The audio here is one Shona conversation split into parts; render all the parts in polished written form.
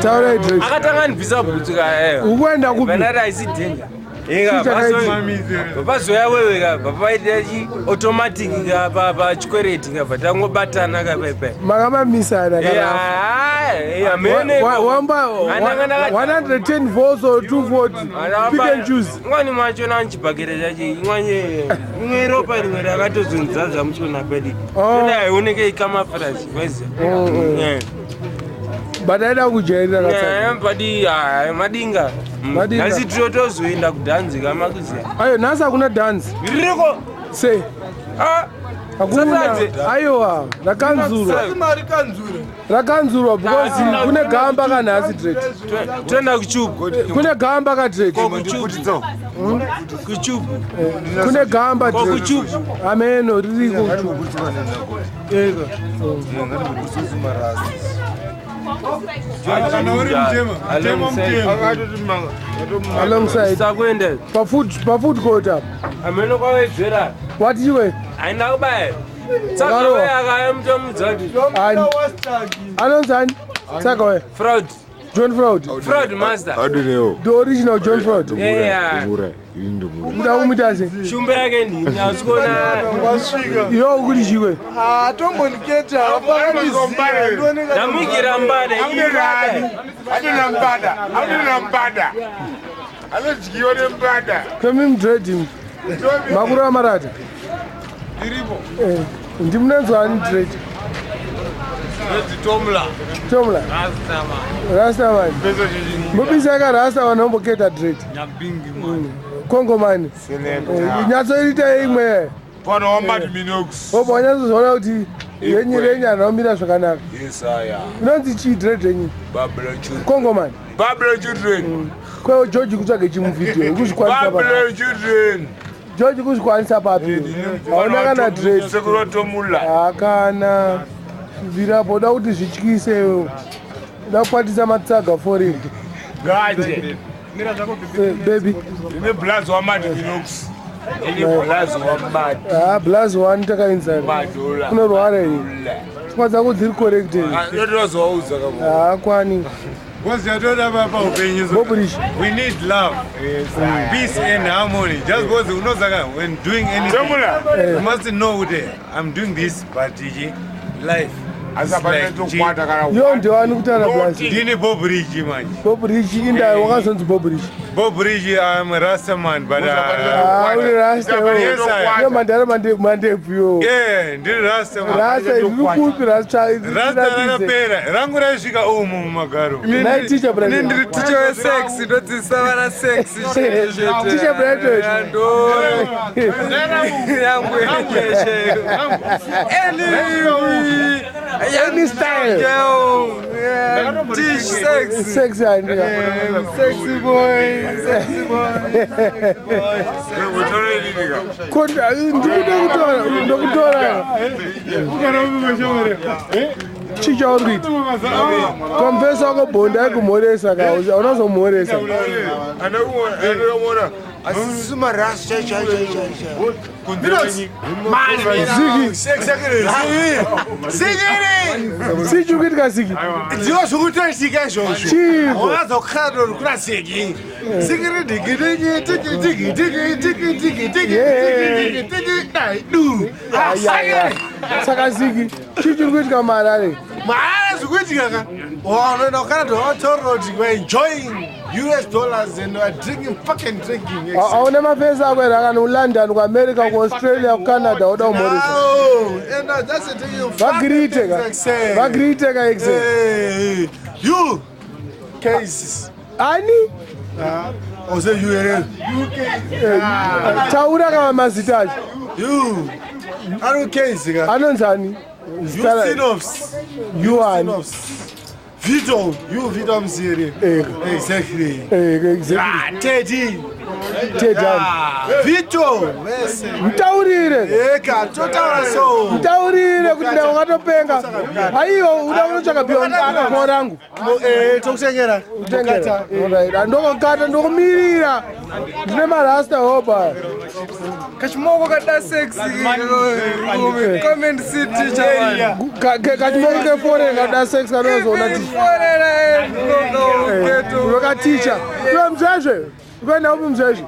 Taura idress. Akatanga ndibvisa bhutsu ka eh. Ukuenda kupi? Vanati haisi danger. Eka pazoya wewe ka papaita chi automatic ka pa pa chikwereti ka patangobatana ka pepe. Makamamisana Eh kana. ah amene. Wamba 110 volts or 240. Pick and choose. Imwani macho nanchibhakera chacho imwani imwe ropa rimwe rakatozonzadza muchiona pedi. Oh. Toda aioneke ikamafurashi kwezi. Eh. But aida kujairira katsaka. Yeah, but ah, madinga. Madinga. Nhasi tinotozoenda kudhanzi kamakuziya. Ayo nhasi hakuna dance. Ririko. Sei? Ah, Hakuna. Saturday. Aiwa, rakanzurwa. Mari kanzure. Rakanzurwa because kune gamba kanhasi dread. Toenda kuchubu. Kune gamba ka dread. Kuchubu. Kuchubu. Kune gamba dread. Kuchubu. Ameno ririko kuchubu. Ega. Kana uri mutema, mutema mutema. Alongside. Sakuenda. Pa food court apa. Ameno kwawedzera. Wati chiwe? Haina kubaya. Saka Wakarowa. wewe akaya mutomudza kuti Ani. Anonzi ani? Saka we. fraud. John Fraud. Fraud master. The original John Fraud. Yeah. Muda kumuita sei? Shumba yake ndini asikuona. Iwe ukuti chiwe? Ah, tombondiketa hapana. Ndamuigira mbada. Adina mbada, adina mbada. Anodyiwa nembada. Kemi mudread. Makuru amarata. Iripo. Eh, ndimunonzwa ani dread? Tomla. Tomla. Rastaman. Mubisa ka Rastaman omboketa dread. Kongomani. Nyatsoita imwe. Pano wamati minox. Obva wanyatsozoona kuti yenyu renyu hanomira zvakanaka. Yes, aya. Inonzi chii dread renyu? Babla children. Kongomani. Babla children. Kwewo George kutsvage chimuvhidhiyo ukuzvikwanisa papi. Babla children. George kuzvikwanisa papi. Hauna kana dread. Sekuru Tomula. Hakana. Bvirapo uda kuti zvityise. Uda kukwatisa matsaga foreign. Gaje. Eh, baby. Ine blazi wamati minox. Ine blazi wamati. Ah, blaz one takainzana. Madola. Unorwara here. Pfungwa dzako dziri correct here. Ndotozowaudza kako. Haakwani. Because yatoda papa upenyu so. Bobrish. We need love, peace and harmony. Just because unozaka when doing anything, Tomula. you must know that I'm doing this, but life is Asapane like tokwata kana. Yo ndewani kutaura blaz. Ndini Bob Rich manje. Bob Rich indayo wakazonzi Bob Rich. Bob Rich, I'm a Rasta man, but Ah, uri rasta iwe. Yes, I am. Yo mandara mandebvu yo. Yeah, ndiri Rasta man. Rasta iri kupi rasta? Rasta rakapera, rangu raisvika umu mumagaro. Nai teacher Ini Brighton. ndiri ticha wesex ndodzidzisa vana sex Teacher Brighton. ndo yangu yeshe Any style. any teach sex Sex and sexy boy sexy boy ndikuda kutora ndokutora chii chauri kuita komfesa wako bhonda aikumhoresa ka unozomhoresa Anakuona. Asi marasi chai chai chai chai. ziki sii chiri kuitika ziki Ndiwo zvikutoitika izvozvo. chiiko Wakazokhala kuna siki. Sikiri diki diki tiki tiki tiki tiki tiki tiki tiki tiki dai du. Aiwa. Saka ziki chii chiri kuitika muharare? Maara zvikuitika ka. Wanoenda kuCanada wataurira kuti we're enjoying US dollars and we're drinking fucking drinking. Hauna mafesi ako here akani kulondon kuamerica kuaustralia kucanada woda kumhoresa? No, and that's the thing. You Vagirite ka fucking vagirite ka exe Hey, you cases. Ani? Also you here. Eh, taura kama mazita acho. You. Ari case ka. Anonzi ani? Zita ra- Usinovs. You ani? Vito, you Vito Mziri. Eh. Exactly. Eh, exactly. Ah, Teddy. Teddy ani? Ah, Vito. Vese. Mutaurire. Eka, totaura so. Mutaurire kuti ndau wakatopenga. Aiwa, uda unotsvaka bhiyo rangu. Eh, tokutengera. Kutengera. Alright. Andokokata ndokumirira. Ndine marasta hopa. Kachimoko kada sex comment see teacher man. Kachimoko kefore kada sex kanozoona ti. Foreigner Wakaticha iwe mzvezve, ukuenda upi mzvezve?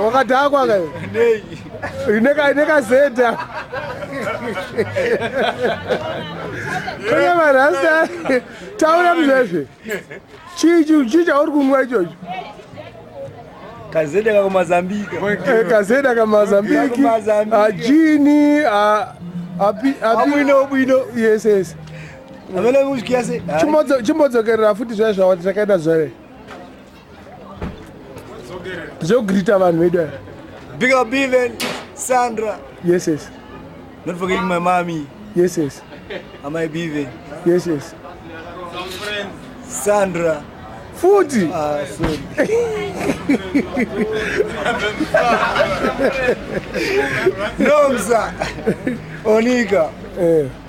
Wakadhakwa ka nekazeta kune marasta. Taura mzvezve, chii chauri kunwa ichocho? Kazeda kakumazambika. Kazeda kamazambiki, ajini abwino bwino. Yes. Amene muzvikiyase. Chimbodzokerera futi zviya zvawati takaita zvare zvekugirita vanhu vedu aya. Big up Bevan, Sandra. Yes. Not forgetting my mommy. Yes. Amai Bevan. Yes. Sandra. Futi. Ah, sorry. Nomsa. Onika.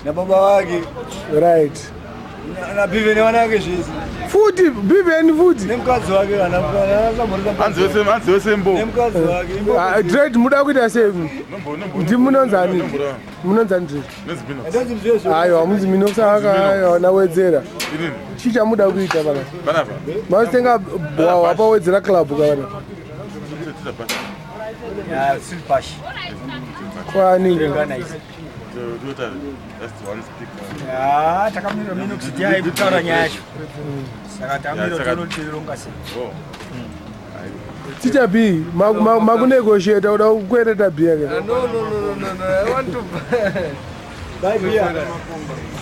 Na baba wake. Right. Na Bevan vana vake zvese. Futi Bevan futi. Nemukadzi wake kana Anzi wese mbo. Nemukadzi wake. Dread muda kuita sei? Ndi munonzani? Munonzani Dread? Aiwa, munzi Minox aka nawedzera. Chii chamuda kuita pana? Panapa. Masitenga bwawa apawedzera club kana. Ya, Silpash. Kwani? Ya, takamira Minox ndiye kutaura nyaya yacho. Saka tamira tonotironga sei. Teacher B, makunegotiate uda kukwereta beer ke? No. I want to buy beer.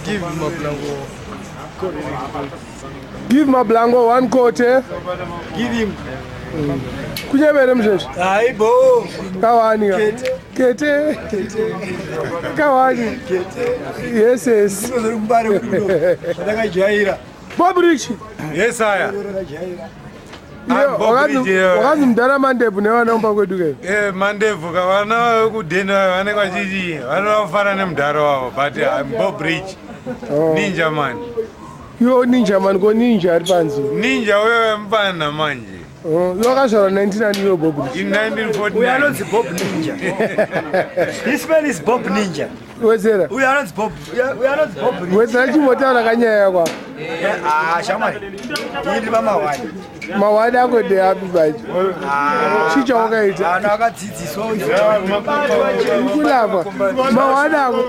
Give Mablango. Give Mablango one coat, eh? Give him. Kunyebere mzvezve. Hayi bo. Kawani. Kete. Kawani. Kete. Yes. Ndiko kumbare kuno. Ndakajaira. Bob Rich. Yes, aya. Wakanzi mudhara Mandebvu nevana mumba kwedu ke? Mandebvu ka vana vekudheni vayo vanenge vachiti vanoda kufana nemudhara wavo, but I'm Bob Rich. Ninja man. Iwo ninja man, ko ninja ari panze. Ninja wewe mupana manje. Iwe wakazvarwa 19 iwe Bob Rich. In 1949. Uyu anonzi Bob Ninja. This man is Bob Ninja. Wedzera. Uyu anonzi Bob. Uyu anonzi Bob Rich. Wedzera chimbotaura kanyaya yako. Ah, shamwari. Iri pamahwani. Mawani ako ndeapi pacho? Chii chawakaita? Vanhu vakadzidziswa Kulapa. Mawani ako.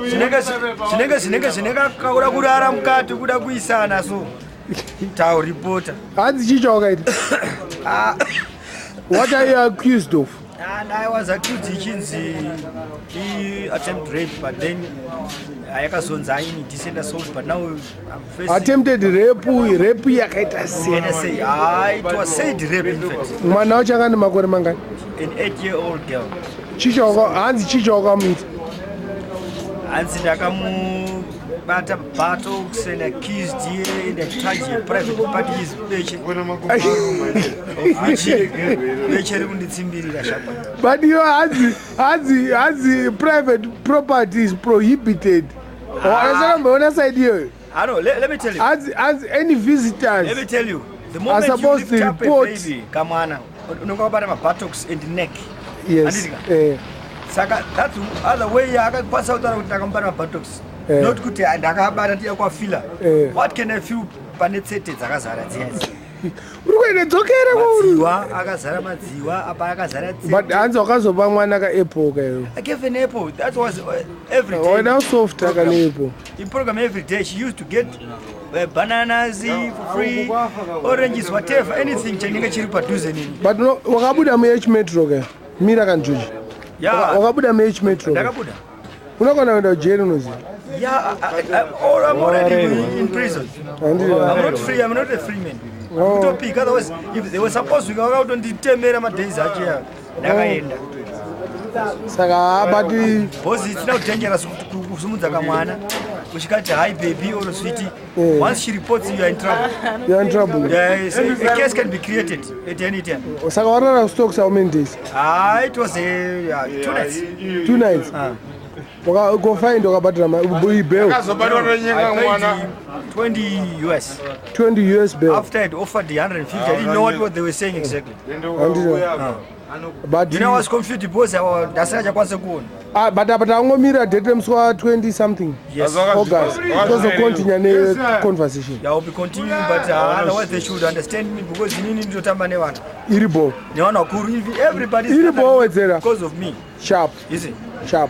Zvinenge kuda kurara mukati kuda kuisana so. Tauripota. Hanzi chii chawakaita? What are you accused of? And I was accused ichinzi attempt rape, but then yakazonzi aini decent assault, but now I'm facing attempted rape. Rape yakaita sei? Sei? It was said rape in fact. Mwana wacho anga nemakore mangani? An 8-year-old girl. Hanzi chii chawakamuita? Hanzi ndakamubata buttocks and accused here and I touched her private part is beche. Of which beche riri kunditsimbirira shapa. But iwe hanzi private property is prohibited. Wakasakamboona side iyoyo? I know, let me tell you. Hanzi any visitors Let me tell you. The are moment you supposed to lift up a report. baby, kamwana, unonga wabata mabuttocks and neck. Yes. Saka that's other way akakwanisa kutaura kuti ndakamubata mabuttocks. Not kuti ndakabata ndiya kwafila. What can I feel pane tsete dzakazara dziya idzi? Uri kuenda dzokera kwauri. Madziwa akazara madziwa apa akazara tsete. But hanzi wakazopa mwana kaapple kayo. I gave an apple. That was every day. Waida soft aka neapple. In program every day she used to get bananas for free, oranges, whatever, anything chinenge chiri padhuze nini. But wakabuda muH Metro ka? Mira kanjuji. Wakabuda muH Metro. Ndakabuda. Unogona kuenda kujeri unoziva. Yeah, I'm already in prison. I'm not free. I'm not a free man. Kutopika, otherwise if they were supposed to vakatonditemera madays acho ya ndakaenda. Saka but because it's now dangerous kusumudza kamwana uchikati hi baby or sweetie. Once she reports you are in trouble. You are in trouble. Yes, a case can be created at any time. Saka warara stocks how many days? It was 2 nights. 2 nights. Ko fine wakabhadhara bail? Akazobatwa nenyenga I paid mwana. 20 US. 20 US bail. After I'd offered the 150, I didn't know what they were saying exactly. But I was confused because ndasingachakwanisa kuona. Ah, but apa tangomira date remusi wa20 something Yes. August, tozocontinue neconversation. Yeah, I'll be continuing, but otherwise they should understand me because inini ndinotamba nevana. Iri bo. Nevanhu vakuru. Everybody Iri bo, Wedzera. because of me. Sharp. You see? Sharp.